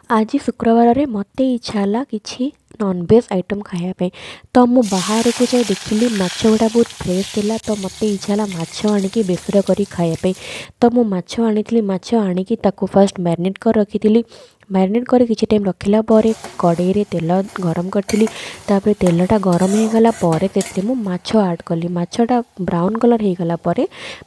ଆଜି ଶୁକ୍ରବାରରେ ମୋତେ ଇଚ୍ଛା ହେଲା କିଛି ନନଭେଜ୍ ଆଇଟମ୍ ଖାଇବା ପାଇଁ। ତ ମୁଁ ବାହାରକୁ ଯାଇ ଦେଖିଲି, ମାଛ ଗୁଡ଼ା ବହୁତ ଫ୍ରେଶ୍ ଥିଲା। ତ ମୋତେ ଇଚ୍ଛା ହେଲା ମାଛ ଆଣିକି ବେସର କରି ଖାଇବା ପାଇଁ। ତ ମୁଁ ମାଛ ଆଣିଥିଲି। ମାଛ ଆଣିକି ତାକୁ ଫାର୍ଷ୍ଟ ମ୍ୟାରିନେଟ୍ କରି ରଖିଥିଲି। ମ୍ୟାରିନେଟ୍ କରି କିଛି ଟାଇମ୍ ରଖିଲା ପରେ କଡ଼େଇରେ ତେଲ ଗରମ କରିଥିଲି। ତାପରେ ତେଲଟା ଗରମ ହେଇଗଲା ପରେ ସେଥିରେ ମୁଁ ମାଛ ଆଡ଼୍ କଲି। ମାଛଟା ବ୍ରାଉନ୍ କଲର୍ ହେଇଗଲା ପରେ,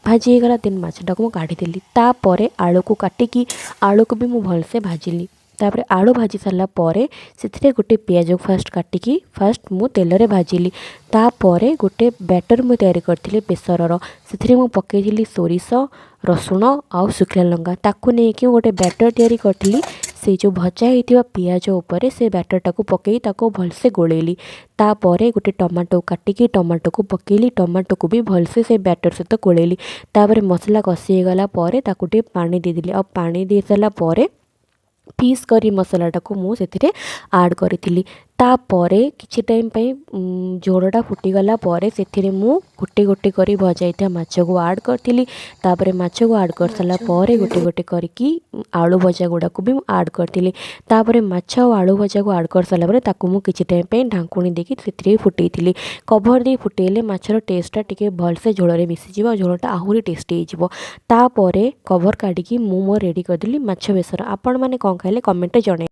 ଭାଜି ହେଇଗଲା, ଦେନ୍ ମାଛଟାକୁ ମୁଁ କାଢ଼ିଦେଲି। ତାପରେ ଆଳୁକୁ କାଟିକି ଆଳୁକୁ ବି ମୁଁ ଭଲସେ ଭାଜିଲି। ତାପରେ ଆଳୁ ଭାଜି ସାରିଲା ପରେ ସେଥିରେ ଗୋଟେ ପିଆଜକୁ ଫାର୍ଷ୍ଟ କାଟିକି ଫାର୍ଷ୍ଟ ମୁଁ ତେଲରେ ଭାଜିଲି। ତାପରେ ଗୋଟେ ବ୍ୟାଟର୍ ମୁଁ ତିଆରି କରିଥିଲି ବେସରର। ସେଥିରେ ମୁଁ ପକାଇଥିଲି ସୋରିଷ, ରସୁଣ ଆଉ ଶୁଖିଲା ଲଙ୍କା। ତାକୁ ନେଇକି ମୁଁ ଗୋଟେ ବ୍ୟାଟର୍ ତିଆରି କରିଥିଲି। ସେଇ ଯେଉଁ ଭଜା ହେଇଥିବା ପିଆଜ ଉପରେ ସେ ବ୍ୟାଟର୍ଟାକୁ ପକାଇ ତାକୁ ଭଲସେ ଗୋଳେଇଲି। ତାପରେ ଗୋଟେ ଟମାଟୋ କାଟିକି ଟମାଟୋକୁ ପକାଇଲି। ଟମାଟୋକୁ ବି ଭଲସେ ସେ ବ୍ୟାଟର୍ ସହିତ ଗୋଳେଇଲି। ତାପରେ ମସଲା କଷି ହେଇଗଲା ପରେ ତାକୁ ଟିକେ ପାଣି ଦେଇଦେଲି। ଆଉ ପାଣି ଦେଇସାରିଲା ପରେ ଫିସ୍ କରି ମସଲାଟାକୁ ମୁଁ ସେଥିରେ ଆଡ଼୍ କରିଥିଲି। ତାପରେ କିଛି ଟାଇମ୍ ପାଇଁ ଝୋଳଟା ଫୁଟିଗଲା ପରେ ସେଥିରେ ମୁଁ ଗୋଟେ ଗୋଟେ କରି ଭଜା ହେଇଥିବା ମାଛକୁ ଆଡ଼୍ କରିଥିଲି। ତାପରେ ମାଛକୁ ଆଡ଼୍ କରିସାରିଲା ମାଛ ପରେ ଗୋଟେ ଗୋଟେ କରିକି ଆଳୁ ଭଜା ଗୁଡ଼ାକୁ ବି ମୁଁ ଆଡ଼୍ କରିଥିଲି। ତାପରେ ମାଛ ଆଉ ଆଳୁ ଭଜାକୁ ଆଡ଼୍ କରିସାରିଲା ପରେ ତାକୁ ମୁଁ କିଛି ଟାଇମ୍ ପାଇଁ ଢାଙ୍କୁଣୀ ଦେଇକି ସେଥିରେ ଫୁଟେଇଥିଲି। କଭର୍ ଦେଇ ଫୁଟେଇଲେ ମାଛର ଟେଷ୍ଟଟା ଟିକେ ଭଲସେ ଝୋଳରେ ମିଶିଯିବ ଆଉ ଝୋଳଟା ଆହୁରି ଟେଷ୍ଟି ହେଇଯିବ। ତାପରେ କଭର୍ କାଢ଼ିକି ମୁଁ ମୋର ରେଡ଼ି କରିଦେଲି ମାଛ ବେସର। ଆପଣମାନେ କ'ଣ ଖାଇଲେ କମେଣ୍ଟରେ ଜଣାଇବେ।